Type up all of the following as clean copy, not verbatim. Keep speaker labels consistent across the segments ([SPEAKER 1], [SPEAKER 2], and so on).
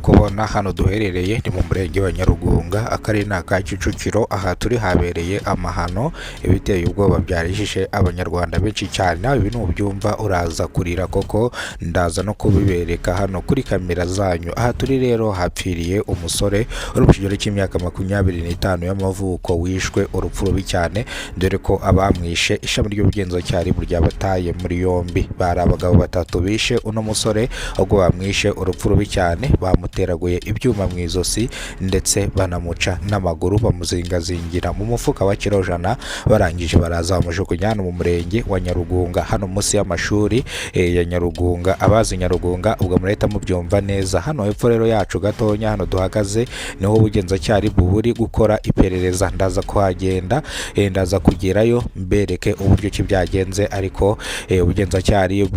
[SPEAKER 1] Kubona hano duherereye ni mu murenge wa Nyarugunga, akarere ni aka Kicukiro. Aha turi habereye amahano, ibiteye ubwoba byarijije Abanyarwanda benshi cyane. Nawe ibi nubyumva uraza kurira koko, ndaza no kubibereka hano kuri kamera zanyu. Aha turi rero hapfiriye umusore uri mu kigero cy'imyaka 25 y'amavuko, wishwe urupfu rubi cyane, dore ko abamwishe ishami ry'ubugenzacyaha RIB ryabataye muri yombi. Bari abagabo batatu bishe uno musore. Ubwo bamwishe urupfu rubi cyane, bamuteraguye ibyuma mu izosi ndetse banamuca n'amaguru, bamuzingazingira mu mufuka wa kiro 100. Barangije baraza bamujugunya hano mu murenge wa Nyarugunga, hano munsi y'amashuri ya Nyarugunga. Abazi Nyarugunga ubwo murahita mubyumva neza. Hano hepfo rero yacu gatonya, hano duhagaze, niho ubugenzacyaha RIB buri gukora iperereza. Ndaza kuhagenda, ndaza kugerayo mbereke uburyo ki byagenze. Ariko ubugenzacyaha RIB,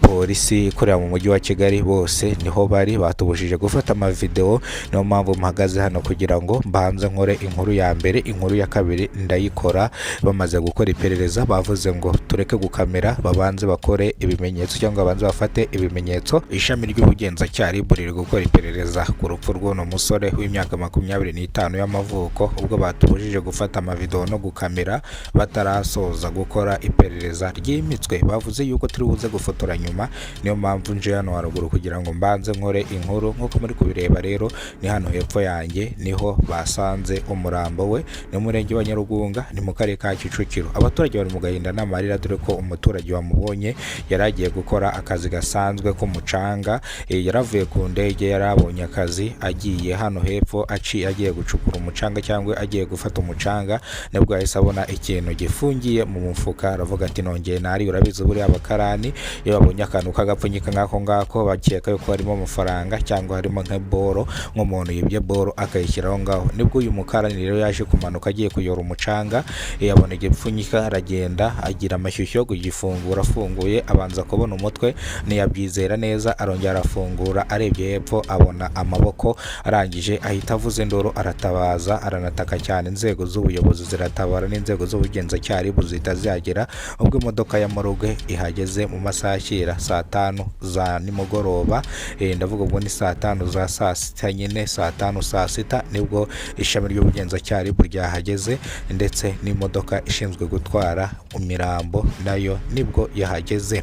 [SPEAKER 1] polisi ikorera mu mujyi wa Kigali, bose niho bari. Batubujije gufata amavideo, niyo mpamvu mpagaze hano kugira ngo mbanze nkore inkuru ya mbere. Inkuru ya kabiri ndayikora bamaze gukora iperereza. Bavuze ngo tureke gukamera, babanze bakore ibimenyetso cyangwa babanze bafate ibimenyetso. Ishami ry'ubugenzacyaha RIB riri gukora iperereza ku rupfu rw'uno musore w'imyaka 25 y'amavuko. Ubwo batubujije gufata amavideo no gukamera batarasoza gukora iperereza ryimitswe, bavuze yuko turi buze gufotora nyuma. Niyo mpamvu nje hano haruguru kugira ngo mbanze nkore inkuru. Nk'uko muri kubireba rero, ni hano hepfo yanjye niho basanze umurambo we. Ni mu murenge wa Nyarugunga, ni mu karere ka Kicukiro. Abaturage bari mu gahinda n'amarira, dore ko umuturage wamubonye yari agiye gukora akazi gasanzwe k'umucanga. Yaravuye ku ndege, yari abonye akazi, agiye hano hepfo aciye agiye gucukura umucanga cyangwa agiye gufata umucanga, nibwo yahise abona ikintu gifungiye mu mufuka, aravuga ati: "Nongeye nari." Urabizi buriya abakarani iyo babonye akantu k'agapfunyika nk'ako ngako, bakeka yuko harimo amafaranga cyangwa harimo nka boro, nk'umuntu yibye boro akayishyira aho ngaho. Nibwo uyu mukarani rero yaje kumanuka agiye kuyora umucanga, abona igipfunyika, aragenda agira amashyushyu yo kugifungura. Afunguye abanza kubona umutwe, ntiyabyizera neza, arongera arafungura, arebye hepfo abona amaboko. Arangije ahita avuza induru, aratabaza, aranataka cyane. Inzego z'ubuyobozi ziratabara n'inzego z'ubugenzacyaha RIB zihita zihagera. Ubwo imodoka ya morgue ihageze mu masaha ashyira saa 5 za nimugoroba, ndavuga ubwo ni saa 5 za saa sita nyine, saa 5 saa 6, nibwo ishami ry'ubugenzacyaha RIB ryahageze, ndetse n'imodoka ishinzwe gutwara imirambo nayo nibwo yahageze.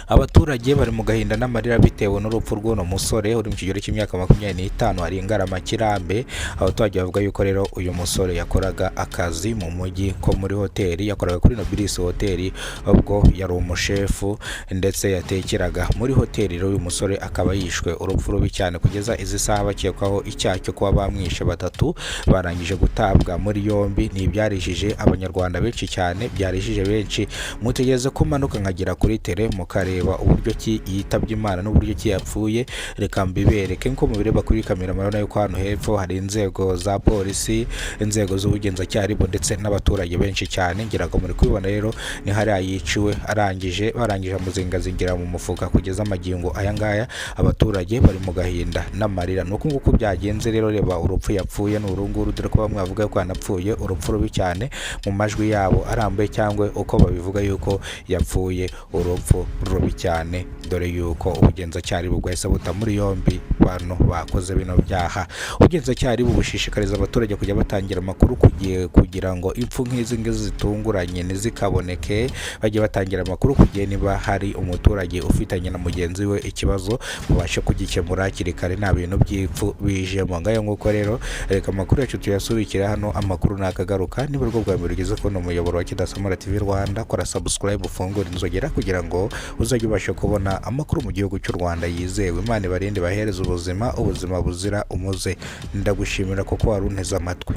[SPEAKER 1] Abaturage bari mu gahinda n'amarira bitewe n'urupfu rw'uno musore uri mu kigero cy'imyaka 25, hari Ingarama Kirambe. Abaturage bavuga yuko rero uyu musore yakoraga akazi mu mujyi ko muri hoteli, yakoraga kuri Nobilis Hoteli, ubwo yari umushefu ndetse yatekeraga muri hoteli. Rero uyu musore akaba yishwe urupfu rubi cyane. Kugeza izi saha bakekwaho icyaha cyo kuba bamwishe batatu barangije gutabwa muri yombi. Ni ibyarijije Abanyarwanda benshi cyane, byarijije benshi. Mutegereze ko manuka nkagera kuri terrain, mukareba uburyo ki yitabye Imana n'uburyo ki yapfuye. Reka mbibereke. Nk'uko mubireba kuri kamera, murabona yuko hano hepfo hari inzego za polisi, inzego z'ubugenzacyaha RIB ndetse n'abaturage benshi cyane. Ngira ngo muri kubibona rero, ni hariya yiciwe. Arangije, barangije amuzingazingira mu mufuka. Kugeza amagingo aya ngaya abaturage bari mu gahinda n'amarira. Ni uku nguku byagenze rero. Reba urupfu yapfuye ni uru nguru, dore ko bamwe bavuga ko yanapfuye urupfu rubi cyane mu majwi yabo arambuye, cyangwa uko babivuga yuko yapfuye urupfu rubi cyane, dore yuko ubugenzacyaha RIB bwahise buta muri yombi bantu bakoze bino byaha. Ubugenzacyaha RIB bushishikariza abaturage kujya batangira amakuru ku gihe kugira ngo impfu nk'izi ngizi zitunguranye ntizikaboneke. Bajye batangira amakuru ku gihe, niba hari umuturage ufitanye na mugenzi we ikibazo, babashe kugikemura hakiri kare, nta bintu by'ipfu bijemo. Ngayo nguko rero, reka amakuru yacu tuyasubikire hano. Amakuru nakagaruka. Niba aribwo bwa mbere ugeze kubona umuyoboro wa Kidasamura TV Rwanda, kora subscribe, ufungure inzogera kugira ngo uzajye ubasha kubona amakuru mu gihugu cy'u Rwanda yizewe. Imana ibarinde, bahereze ubuzima buzira umuze. Ndagushimira kuko wari unteze amatwi.